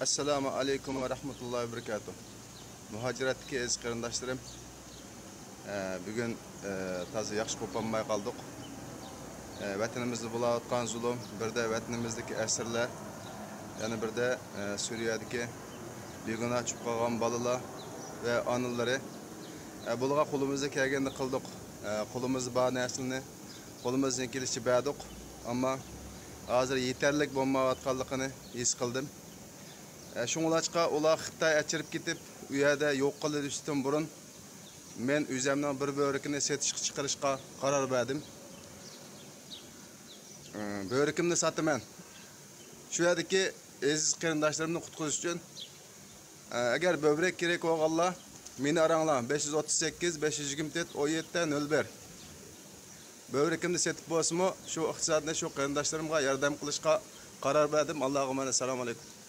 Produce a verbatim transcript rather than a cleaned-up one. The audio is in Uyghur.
ئەسسالامۇ ئەلەيكۇم ۋە رەھمەتۇللاھى ۋە بەرىكاتۇھ. مۇھاجىرەتتىكى ئەزىز قېرىنداشلىرىم، ئە، بۈگۈن، ئە، تازا ياخشى قوپالماي قالدۇق. ئە، ۋەتىنىمىزدە بولۇۋاتقان زۇلۇم، بىردە ۋەتىنىمىزدىكى ئەسىرلەر، يەنە بىردە، ئە، سۈرىيەدىكى بىگۇناھ چۈشۈپ قالغان بالىلار ۋە ئانىلىرى. ئە، بۇلارغا قولىمىزدىن كەلگەننى قىلدۇق. ئە، قولىمىزدا بار نەرسىلەرنى قولىمىزدىن كېلىشىچە بەردۇق. ئەمما ھازىر يېتەرلىك بولمايۋاتقانلىقىنى ھېس قىلدىم. ئە، شۇڭلاشقا ئۇلار خىتاي ئەچىرىپ كېتىپ، ئۇ يەردە يوق قىلىۋېتىشتىن بۇرۇن، مەن ئۆزەمنىڭ بىر بۆرىكىنى سېتىشقا چىقىرىشقا قارار بەردىم. ئە، بۆرىكىمنى ساتىمەن. شۇ يەردىكى ئەزىز قېرىنداشلىرىمنى قۇتقۇزۇش ئۈچۈن. ئە، ئەگەر بۆرەك كېرەك بولغانلار، مېنى ئاراڭلار، بەش يۈز ئوتتۇز سەككىز، بەش يۈز يىگىرمە تۆت، ئون يەتتە، نۆل بىر. بۆرىكىمنى سېتىپ بولسىمۇ، شۇ ئىقتىسادنى شۇ قېرىنداشلىرىمغا ياردەم قىلىشقا قارار بەردىم. ئاللاغا ئامانەت. سالام ئەلەيكۇم.